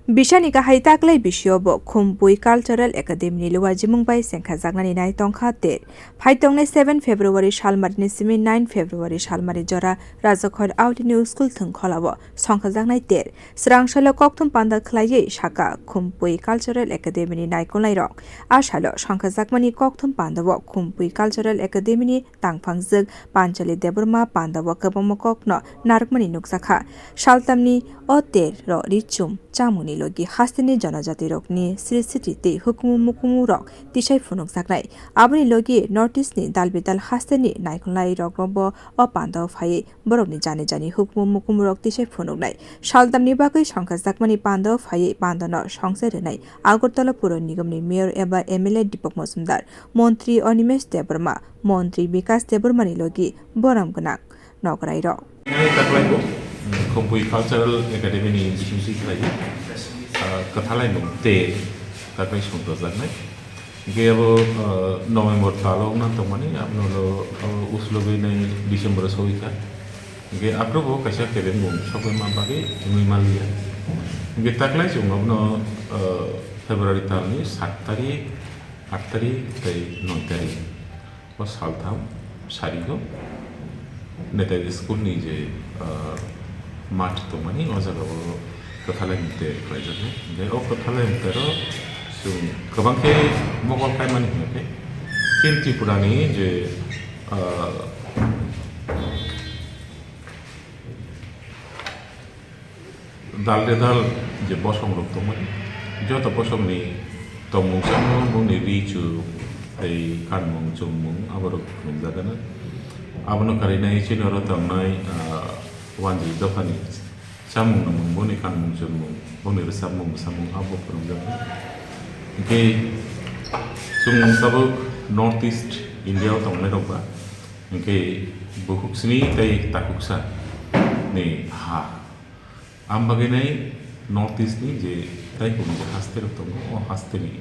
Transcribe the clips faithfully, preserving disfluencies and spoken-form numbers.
Bisani kahai taklai bisio bo Khumpui Cultural Academy ni luajimung bai sengkhajaknani nai tongkha ter. Phai tongnai seven February salmari ni simi nine February salmari jora Rajakhor Auli ni school thwngkholao songkhajaknai ter. Srang salo kokthum panda khlaiwi saka Khumpui Cultural Academy ni naikolnairok. A salo songkhajakmani kokthum pandao Khumpui Cultural Academy ni tangphangjwk Panchali Debbarma pandao kwbangma kokno narwkmani nukjakha. Saltamni o ter ro richum chamungni logi hasteni jonojatirokni sri sri tei hukumu mukumu rok tisai phunukjaknai. Aboni logi North East ni dal bidal hasteni naikolnai rokno bo o pandao phaiwi borokni jani jani hukumu mukumu rok tisai phunuknai. Saltamni bagwi songkhajakmani pandao phaiwi pandano songchai rwnai Agartala Puro Nigam ni Mayor eba M L A Deepak Majumdar, Montri Animesh Debbarma, Montri Bikash Debbarma ni logi borom gwnang nokrai rok. Nai taklai bo, mm, Khumpui Cultural Academy ni bisingtwi khlai, ah, kwthalai mung tei taklai songkhajaknai. Hingke abo, ah, November talo wngna tongmani, abono lo, ah, uslogwi nai December o sogwi kha. Hingke aphuru bo kaisa kebeng mung sogwi ma bagwi wngwi manliya. Hingke taklai chwng abono, ah, February talni sat tarik, aat tarik tei noi tarik. O saltham sarigo Netaji school ni je, ah, math tongmani, o jaga o kwthalai mung ter khlaijaknai. Hingke o kwthalai mung tero chwng kwbang khe mokol kaimani hingke chini Tripura ni je, ah, dal de dal je bosong rok tongmani, joto bosong ni tongmung chamung, bongni ri chu tei kanmung chumung aborok phunukjagana. Abono karinai chini oro tongnai, ah, wanjwi dophani chamung nungmung, boni kanmung chumung, boni rwchapmung bwsamung abo phunukjagana. Hingke chwng tabuk North East India o tongnai rok ba, hingke bukhuk sini tei takhuksa ni ha. Ang bagwi nai North East ni je tei kunu haste rok tongo, o haste ni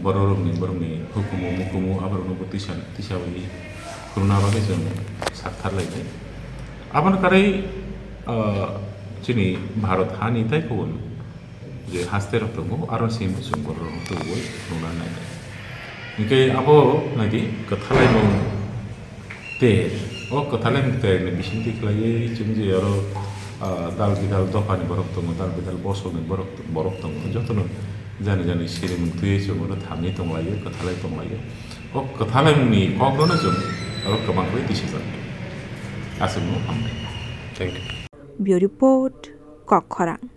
borok rok ni, borok ni hukumu mukumu aborok no bo tisa, tisawi khulna bagwi chwng sakthar lai nai. Aboni karwi, ah, chini Bharat ha ni tei kubun je haste rok tongo, aro simi bo chwng borok rok no tubui khulna nai nai. Hingke abo nai di kwthalai mung ter, o kwthalai mung ter ni bisingtwi khlaiwi chwng je oro, ah, dal bidal dophani borok tongo, dal bidal bosongni borok, borok tongo, jotono jani jani sirimung twiwi chwng oro thangwi tonglaio, kwthalai tonglaio. O kwthalai mungni kokno chwng oro kwbang khe tisajak. Aswkno hambai. Thank you. Bureau Report, Kokkhorang.